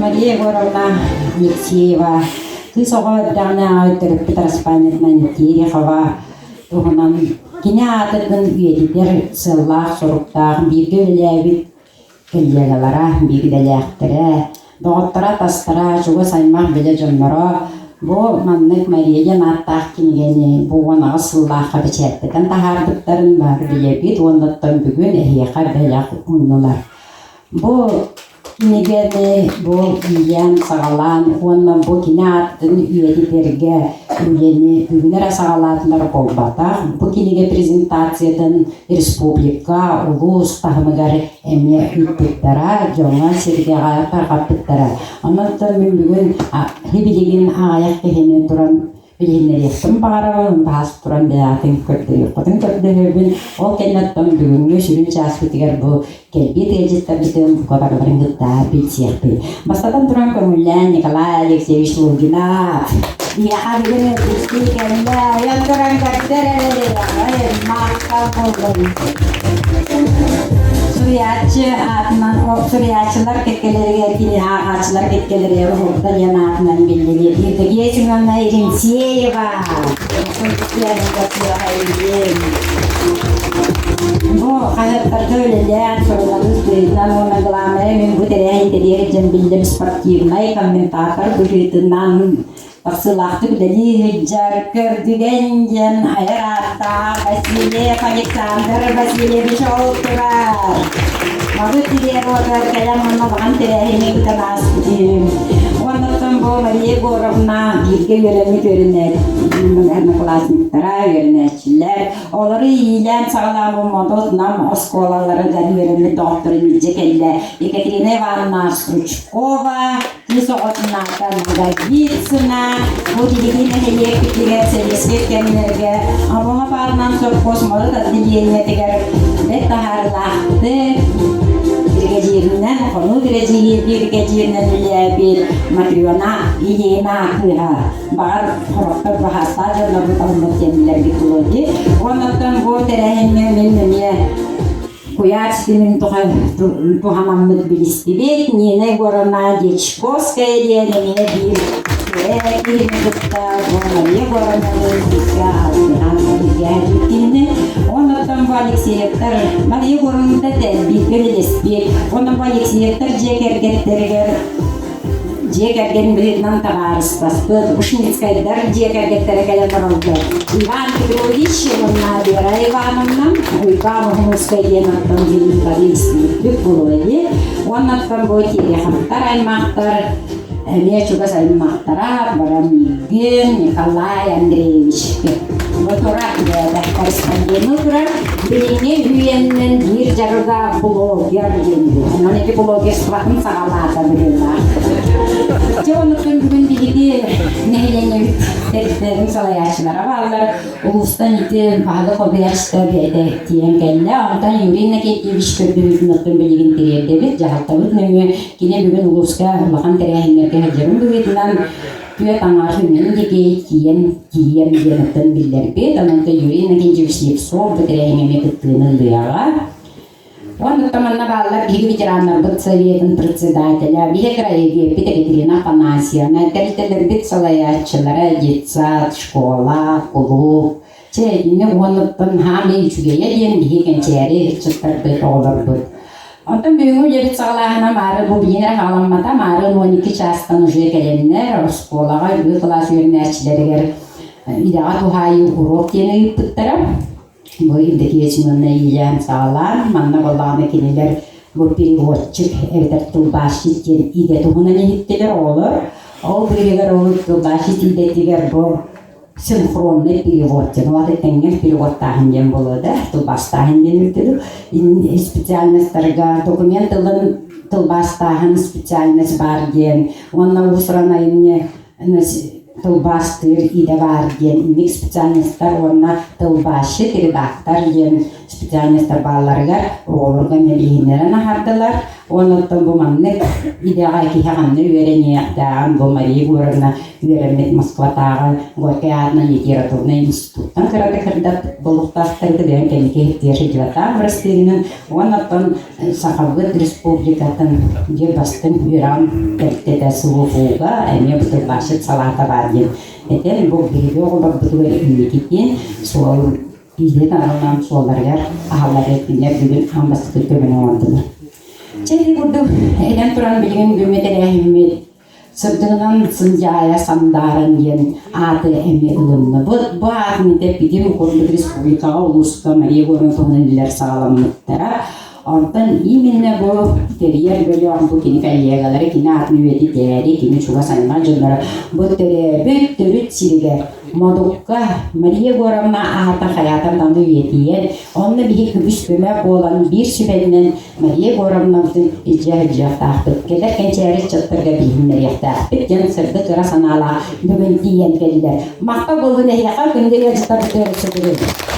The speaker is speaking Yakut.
Мария Егоровна Алексеева кыыс оҕо эрдэҕинэ төрөппүт араспаанньатынан Терехова туһунан кини аатырдын үйэтитэр сыаллаах-соруктаах бииргэ үлэлээбит коллегалара, биир идэлээхтэрэ, доҕотторо-атастара, чугас аймах билэ дьонноро бу маннык Мария диэн ааттаах кинигэни бу 18 сыллаахха бэчээттэтэн таһаарбыттарын бары билэбит уонна оттон бүгүн эһиэхэ бэлэх ууннулар. Бу кинигэни бу иилээн-саҕалаан уонна бу кини аатын үйэтитэргэ үлэни бүгүн эрэ саҕалаатылар буолбатах. Бу кинигэ презентациятын республика, улуус таһымыгар эмиэ ыыппыттара, дьоҥҥо-сэргэҕэ тарҕаппыттара. Онон мин бүгүн билигин аҕыйах киһини туран билиһиннэриэхпин баҕарабын, баас туран бэйэҕитин көрдөрүөххүтүн көрдөһөбүн. Ол кэнниттэн бүгүҥҥү сүрүн чааспытыгар бу кэлбит ыалдьыттарбытын бука барыларын кытта билсиэхпит. Бастатан туран көҥүллээн Николай Алексеевич Лугинов. Биһиэхэ бүгүн ыалдьыттыы кэллэ, ойон туран көрдөр эрэ, махтал буоллун. Суруйааччы аатынан суруйааччылар кэккэлэригэр кини ааҕааччылар кэккэлэригэр Уһурда диэн аатынан биллибит Евдокия Семеновна Иринцеева. Бу хаһыаттарга үлэлээн, суруналыыс быһыытынан уонна главное мин бу тэрээһин тэрийэр дьон биллим спортивнай комментатор быһыытынан Тахсыылаахтык үлэлии сылдьар Көрдүгэн диэн айар ааттаах Васильев Александр Васильевич ол турар. Мабыт тириэр уотугар кэлэн уонна улахан тэрээһини ыытан ааспытым. Уоннаттан бу Мария Егоровна бииргэ үөрэммит одноклассниктара, үөрэнээччилэр. Олору иилээн-саҕалаан бу Модут Нам оскуолаларыгар үөрэммит доҕотторун илдьэ кэллэ. Екатерина Ивановна Стручкова, Кыыс оҕотун аата Ноговицына. Бу биһиги нэһилиэкпитигэр сэбиэскэй кэмнэргэ Абоҥо баарынан сопхуос Модут отделениетыгар бэрт таһаарыылаахтык биригэдьииринэн, хонуу биригэдьииринэн үлэлээбит Матрена Ильина кыыһа. Баҕар, сорохтор баһаастаах дьоннорбут алыммыт диэн билэргит буолуо дии. Оннуттан бу тэрээһиҥҥэ мин эмиэ Куйаар ситимин туһанаммыт билистибит. Нина Егоровна Дьячковская диэн эмиэ биир киһини кытта Мария Егоровналыын бииргэ алтыһан бииргэ киһини. Оннуттан бу Алексеевтар Мария Егоровна бииргэ үлэлэспит. Онон бу Алексеевтар дьиэ кэргэттэригэр Дьиэ кэргэн быһыытынан табаарыстаспыт Ушницкайдар дьиэ кэргэттэрэ кэлэн олордо. Иван Петрович уонна Вера Ивановна Уйбаан Уһунускай диэн аттан дьиҥ истибиппит буолуо дии. Уонна оттон бу Тереховтар аймахтар эмиэ чугас аймахтара Барамыгин Николай Андреевич бу турар бэйэтэ корреспондены турар билиҥҥи үйэннэн биир дьарыга блогер диэн онон ити блогерствотын саҕалаата быһыылаах. Дьэ оннуктан бүгүн биһиги нэһилиэнньэбит тэрилтэлэрин салайааччылара бааллар. Улуустан ити баһылык объясто бэйэтэ тиийэн кэллэ. Онтон Юрий Иннокентьевич көрдөһүүтүн оттон билигин тириэрдэбит. Дьаһалтабыт нөҥүө кини бүгүн улууска улахан тэрээһиннэргэ сылдьарын быһыытынан түөрт аҥаар күннэрин диэки тиийэн тиийэн диэн оттон биллэрбит. Онон Юрий Иннокентьевич Слепцов бу тэрээһиҥҥэ эмиэ кыттыыны ылыаҕа. Уонна манна бааллар биһиги ветераннарбыт советын председателя, биһиги краеведпит Екатерина Афанасьевна, тэрилтэлэрбит салайааччылара, детсад, школа, кулууп. Чэ, итинник уоннуттан хаамыы үчүгэйэ диэн биһиги кэнчээри ыччаттарбыт, оҕолорбут. Онтон бүгүҥҥү үлэбит саҕалааһына маары бу билигин эрэ хаҕаламмата, маары 12 чаастан уже кэлэннэр оскуолаҕа үрдүкү кылаас үөрэнээччилэригэр идэҕэ туһаайыы уруок диэн ыыппыттара. Бу Евдокия Семеновна иилээн-саҕалаан, манна буоллаҕына кинилэр бу переводчик эбэтэр тылбаасчыт диэн идэ туһунан иһиттилэр оҕолор. Ол быыһыгар ол тылбаасчыт идэтигэр бу синхронный перевод диэн, ол аата тэҥҥэ переводтааһын диэн буолуо да, тылбаастааһын диэн үрдүк специальностарга документ тылын тылбаастааһын специальность баар диэн уонна уус-уран айымньы тылбаастыыр идэ баар диэн инник специальностар уонна тылбаасчыт, редактор диэн специальностар баалларыгар оҕолорго эмиэ билиһиннэрэн аһардылар. Онон бу маннык идэҕэ киһи ханна үөрэниэхтээҕин бу Мария Егоровна үөрэммит Москватааҕы Горькай аатынан литературнай институттан кыратык кырдат булуктаахтарга бэйэм кэнники иһиттиэр сылдьыбатаах бырастыырынан уонна оттон Сахабыт Республикатын дьиэ бастыҥ үөрэҕин тэрилтэтэ СВФУ-га эмиэ бу тылбаасчыт салаата баар диэн этэн бу биһиги оҕолорбутугар инникитин суол Илии таһынан суолларыгар аһаллар кинилэр бүгүн аан бастакы көмөнү оҥордулар. Чэ ити курдук этэн туран билигин бүгүҥҥү тэрээһиммит сырдыгынан сындьаайа сандааран диэн ааты эмиэ ылынныбыт. Бу аатын эппитим курдук республикаҕа улууска Мария Егоровна туһунан үлэлэр саҕаламмыттара. Онтон именно бу тэрийэр бөлөх, бу кини коллегалара, кини аатын үйэтитээри, кини чугас аймах дьонноро бу төрөөбүт төрүт сиригэр Модукка Мария Егоровна аата хайаатар даҕаны үйэтийэн, онно биһиги үгүс көмө буолан биир сүбэннэн Мария Егоровнабытын илдьэ сылдьыахтаахпыт, кэлэр кэнчээри ыччаттарга билиһиннэриэхтээхпит диэн сырдык ыра санаалаах бүгүн тиийэн кэллилэр. Махтал буоллун эһиэхэ, күндү ыалдьыттарбытыгар өссө төгүл.